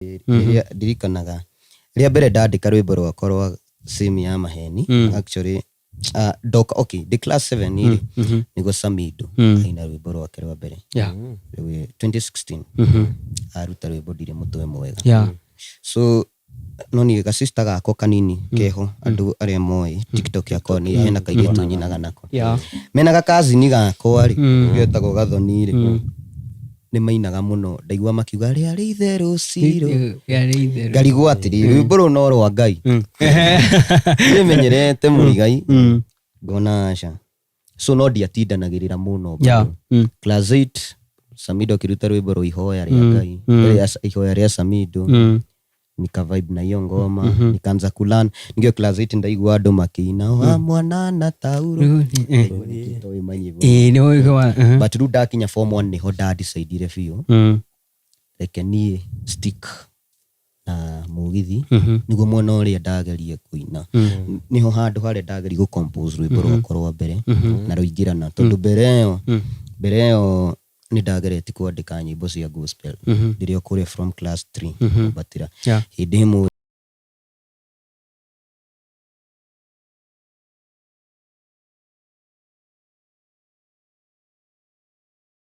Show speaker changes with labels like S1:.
S1: Rĩrĩa ndirikanaga rĩa mbere ndandĩka rwĩmbo rwakwa rwa simu ya maheni, actually ndoka, okay, ndĩ class 7 rĩ, nĩguo Samido aina rwĩmbo rwake rwa mbere. Rĩu 2016 aruta rwĩmbo "Ndirĩ Mũtwe Mwega". So no niĩ gacista gakwa kanini keho, andũ arĩa moĩ TikTok yakwa, nĩ hena kairĩtu nyinaga nako, mena gakazini gakwa rĩ, getagwo Gathoni rĩ, nĩ mainaga mũno. Ndaigua makiuga rĩarĩ itherũ ciro.
S2: Yarĩ itherũ.
S1: Ngarigwo atĩrĩ, rwĩmbo rũu no rwa Ngai nĩmenyerete mũigai, ngona aca. So no ndiatindanagĩrĩra mũno. Class 8 Samido akĩruta rwĩmbo rwa "Ihoya rĩa Ngai", "Ihoya rĩa Samido". Nika vibe na hiyo ngoma, nikaanza kulearn. Ndio class 8 ndaigua andũ makĩina wa mwana na tauro. Ndaigua nĩkĩtoĩ manyĩmbo.
S2: Ĩĩ, nĩ ũigua.
S1: But rĩu ndakinya form 1 nĩho ndadecidire biũ, reke niĩ stick na mũgithi, nĩguo mwena ũrĩa ndagerie kũina. Nĩho handũ harĩa ndagerie gũcompose rwĩmbo rwakwa rwa mbere na rũingĩrana, tondũ mbere ĩyo nĩ ndageretie kwandĩka nyĩmbo cia gospel ndĩrĩ o kũrĩa from class 3 kwambatĩra. Hĩndĩ ĩmwe